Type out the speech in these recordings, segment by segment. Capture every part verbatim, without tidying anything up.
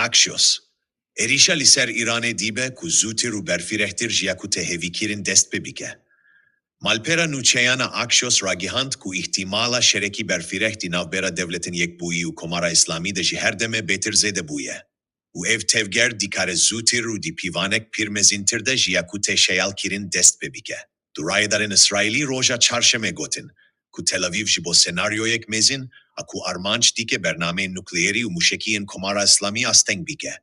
Axios. Êrîşa li ser Îranê dibe ku zûtir û berfirehtir ji ya ku tê hêvîkirin dest pê bike. Malpera nûçeyana Axios ragihand ku îhtîmala şerekî berfireh di navbera Dewletên Yekbûyî û Komara Îslamî de ji her demê bêtir zêde bûye. Û ev tevger dikare zûtir û di pîvanek pir mezîntir de ji ya ku tê şeyalkirin dest pê bike. Du rayedarên Îsraîlî roja çarşemê gotin ku Tel Avîv ji bo senaryoyek mezin a ku armanc dike bernameyên nukleerî û mûşekî yên Komara Îslamî asteng bike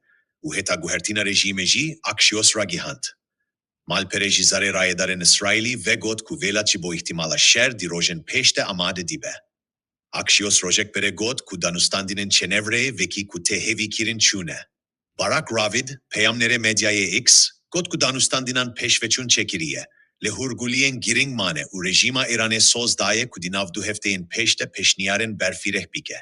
û heta guhertina rejîmê jî, Axios ragihand. Malperê ji zarê rayedarên Îsraîlî vegot ku vêlat ji bo îhtîmala şer di rojên pêş de amade dibe. Axios rojek berê got ku danûstandinên çênevrê wekî ku tê hêvîkirin çûne. Barak Ravid, peyamnêrê medyayê X, got ku danûstandinan pêşveçûn çêkiriye, lê hûrguliyên girîng mane û rejîma Îranê soz daye ku di nav du hefteyên pêş de pêşniyarên berfireh bike.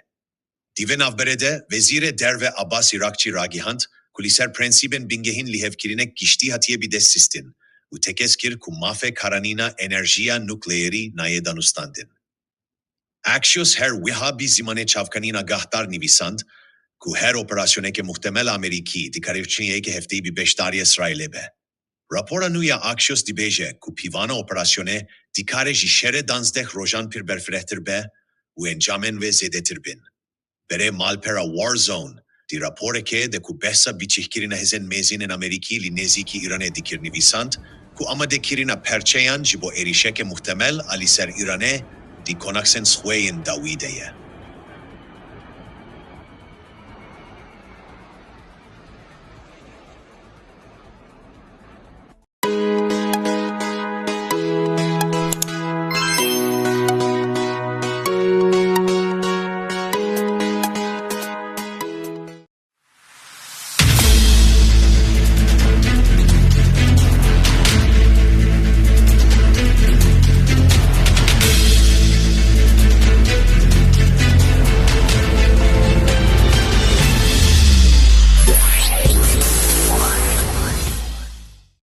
Di vê navberê de, Wezîrê Derve Abbas Îrakçî ragihand ku li ser prensîbên bingehîn lihevkirinek giştî hatiye bidestsistin û tekez kir ku mafê karanîna enerjiya nukleerî nayê danûstandin. Axios her wiha bi zimanê çavkanîn agahdar nivîsand ku her operasyoneke muhtemel Amerîkî dikare çûneyeke hefteyî bi beşdarî Îsraîlê be. Rapora nû ya Axios dibêje ku pîvana operasyonê dikare ji şerê danzdeh rojan pir berfirehtir be û encamên wê zêdetir bin. Berê malpera Warzone di raporekê de ku behsa biçîhkirina hêzên mêzînên Amerîkî li nêzîkî Îranê dikir nivîsand ku amadekirina perçeyan ji bo êrîşeke muhtemel a li ser Îranê di konaksên xwe yên dawî de ye.